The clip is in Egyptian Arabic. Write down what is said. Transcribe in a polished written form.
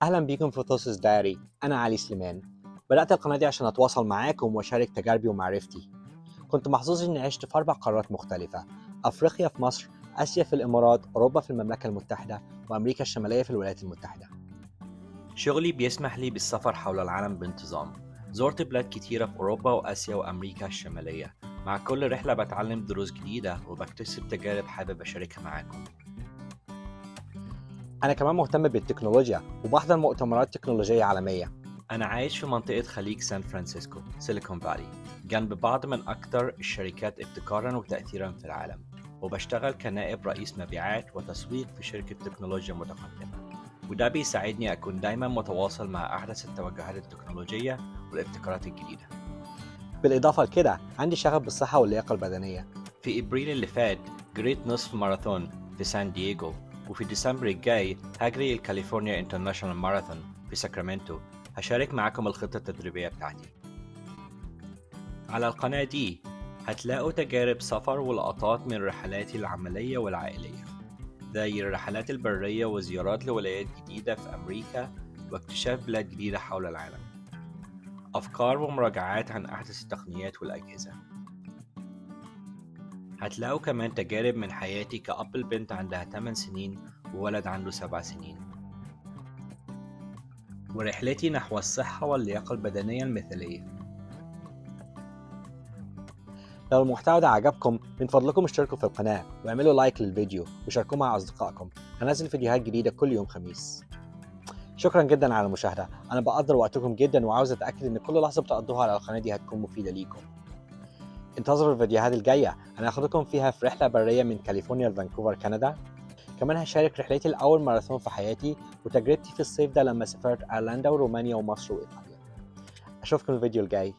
أهلا بيكم في Thosis Diary. أنا علي سليمان. بدأت القناة دي عشان أتواصل معاكم وأشارك تجاربي ومعرفتي. كنت محظوظ إني عشت في 4 قارات مختلفة: أفريقيا في مصر، آسيا في الإمارات، أوروبا في المملكة المتحدة، وأمريكا الشمالية في الولايات المتحدة. شغلي بيسمح لي بالسفر حول العالم بانتظام. زرت بلاد كتيرة في أوروبا وآسيا وأمريكا الشمالية. مع كل رحلة بتعلم دروس جديدة وبكتسب تجارب حابب أشاركها معاكم. أنا كمان مهتم بالتكنولوجيا وبحضر مؤتمرات تكنولوجية عالمية. أنا عايش في منطقة خليج سان فرانسيسكو، سيليكون فالي، جنب بعض من أكثر الشركات ابتكاراً وتأثيراً في العالم، وبشتغل كنائب رئيس مبيعات وتسويق في شركة تكنولوجيا متقدمة، وده بيساعدني أكون دايماً متواصل مع أحدث التوجهات التكنولوجية والابتكارات الجديدة. بالإضافة لكده عندي شغف بالصحة واللياقة البدنية. في إبريل اللي فات جريت نصف ماراثون في سان دييغو، وفي ديسمبر الجاي هجري ال California International Marathon في ساكرامنتو. هشارك معاكم الخطة التدريبية بتاعتي. على القناة دي هتلاقوا تجارب سفر ولقطات من رحلاتي العملية والعائلية، زي الرحلات البرية وزيارات لولايات جديدة في أمريكا واكتشاف بلاد جديدة حول العالم، أفكار ومراجعات عن أحدث التقنيات والأجهزة. هتلاقوا كمان تجارب من حياتي كأب البنت عندها 8 سنين وولد عنده 7 سنين، ورحلتي نحو الصحة واللياقة البدنية المثالية. لو المحتوى ده عجبكم من فضلكم اشتركوا في القناة واعملوا like للفيديو وشاركوه مع أصدقائكم. هنزل فيديوهات جديدة كل يوم خميس. شكرا جدا على المشاهدة، أنا بقدر وقتكم جدا وعاوز أتأكد إن كل لحظة بتقضوها على القناة دي هتكون مفيدة ليكم. انتظروا الفيديوهات الجاية، أنا هاخدكم فيها في رحلة برية من كاليفورنيا لفانكوفر كندا. كمان هشارك رحلتي الأول ماراثون في حياتي وتجربتي في الصيف ده لما سافرت أيرلندا ورومانيا ومصر وإيطاليا. أشوفكم الفيديو الجاي.